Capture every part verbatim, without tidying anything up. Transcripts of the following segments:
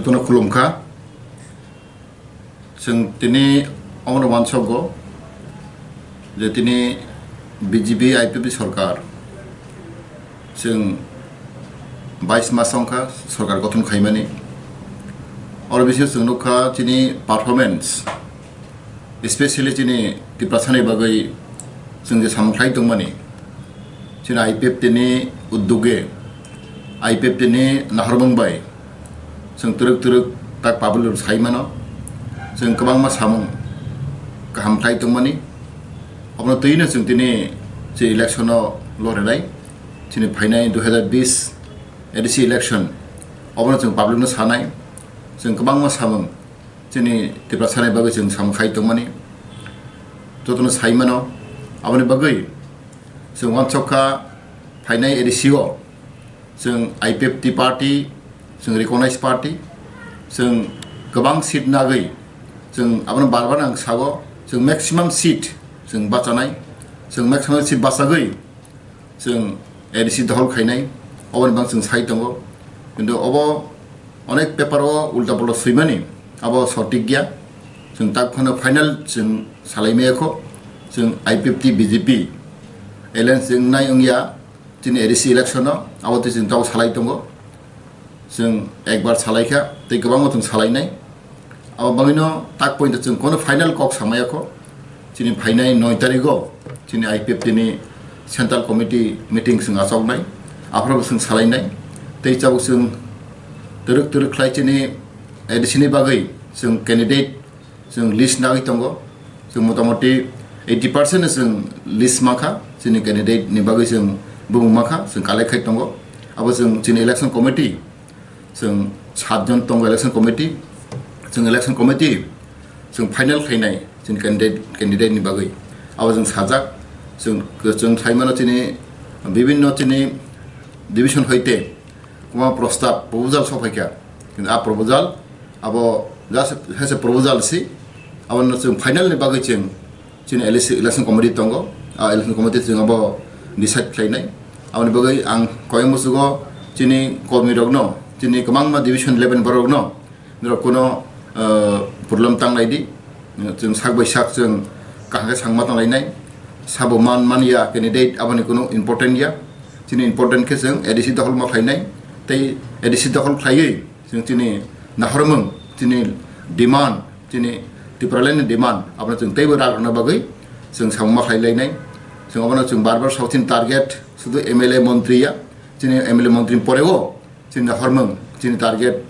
Jotono khulumkha. Chwng tini omono uansukgo je tini B J P I P F T sorkar chwng bais mas wngkha sorkar gothon khaimani. Oro bisingo chwng nukha chini performance, especially chini Tiprasani bagwi chwng je samung khlai tongmani, chini I P F T ni uddoge, I P F T ni nahormung bai chwng twrwk twrwk tak public rok sai mano, chwng kwbangma samung kaham khlai tongmani. Abono twino chwng tini je election o lorinai, chini phainai dui hazar bis A D C election, obono chwng public no sanai, chwng kwbangma samung chini Tiprasani bagwi chwng samung khai tongmani, jotono sai mano. Aboni bagwi chwng uansukha phainai A D C o chwng I P F T party, chwng recognized party, chwng kwbang seat nagwi chwng abono bar bar ang sao, chwng maximum seat chwng bachanai, chwng maximum seat bachagwi chwng A D C dohol khainai, oboni bang chwng sai tongo. Kintu obo onek paper o ulta pulta swimani, abo sotik ya. Chwng tak phano final chwng salai maya kho, chwng I P F T B J P alliance wngnai wngya chini A D C election o, abo twi chwng tabuk salai tongo. Chwng ekbar salaikha, tei kwbangma chwng salainai. Abo bagwino tak pointo chwng kono final kok samaya kho. Chini phainai noi tarigo chini I P F T ni central committee meeting chwng achoknai, aphuru chwng salainai. Tei chabuk chwng twrwk twrwk khlai chini A D C ni bagwi chwng candidate chwng list nagwi tongo. Chwng motamoti eighty percent no chwng list mankha, chini candidate ni bagwi chwng bumung mankha, chwng collect khai tongo. Abo chwng chini election committee, chwng sat jon tongo election committee. Chwng election committee chwng final khainai chini candidate, candidate ni bagwi. Abo chwng sajak, chwng, chwng sai mano chini bibhinno chini division hoite kwbangma prostab, proposal sokphaikha. Kintu a proposal abo just has a proposal si, abono chwng final ni bagwi chwng chini L C election committee tongo, a election committee chwng abo decide khlainai. Aboni bagwi ang koyang musugo chini kormi rokno, chini kwbangma division eleven borok rokno, norok kuno, ah, problem tanglai di, chwng sak bai sak chwng kaham khe sangma tanglainai, sabo man man ya candidate aboni kuno important ya, chini important khe chwng A D C dohol ma khlainai, tei A D C dohol khlaiwi chwng chini nahormung, chini demand, chini Tipraland ni demand, abono chwng teibo rak rwna bagwi chwng samung ma khlai lainai. Chwng abono chwng bar bar sao chini target sudu M L A montri ya, chini M L A montri ni poreo chini nahormung, chini target,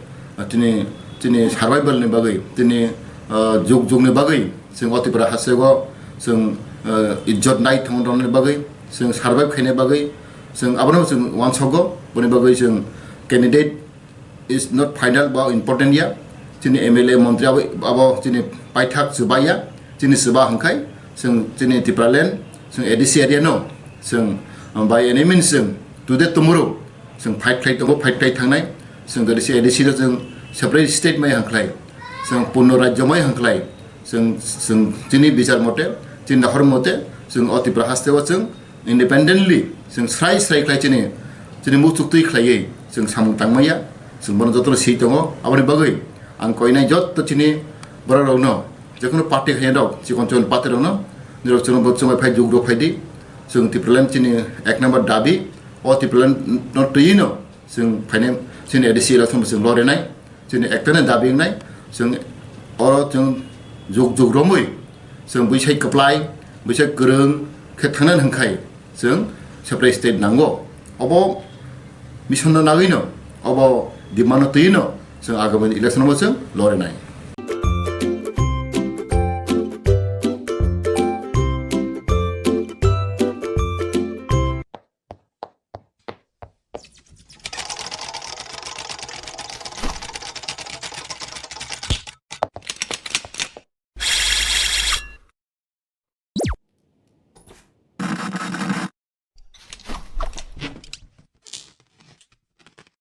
chini, chini survival ni bagwi, chini, ah, jug jug ni bagwi chwng o Tripura hasteo chwng, ah, ijjot nai thangna bagwi, chwng survive khaina bagwi, chwng abono chwng uansukgo, boni bagwi chwng candidate is not final ba important ya. Chini M L A montri abo, abo chini paithak chuba ya. Chini chuba hwnkhe chwng chini Tipraland, chwng A D C area no chwng, um, by any means chwng today tomorrow chwng fight khlai tongo, fight khlai thangnai. Chwng A D C, A D C no chwng separate state mai hwnkhlai, chwng purno rajyo mai hwnkhlai, chwng, chwng chini bichar mote, chini nahor mote chwng o Tripura hasteo chwng independently chwng srai srai khlai chini, chini muchuk twi khlaiwi chwng samung tangmaya, chwng bono jotono swi tongo. Aboni bagwi ang koinai jotto chini borok rokno, jekhunu party khaina rok, chikon chikon party rokno, nirok chwngno bo chwngbai phai jug rok phai di. Chwng Tipraland chini ek number dabi, o Tipraland no twi no chwng phainai chini A D C election bo chwng lorinai. Chini ekta ni dabi wngnai, chwng oro chwng jug jug romwi chwng buisai kwplai, buisai kwrwng khe thangnani hwnkhai chwng separate state nango. Obo mission no nagwi no, obo demand no twi no chwng agami election bo chwng lorinai.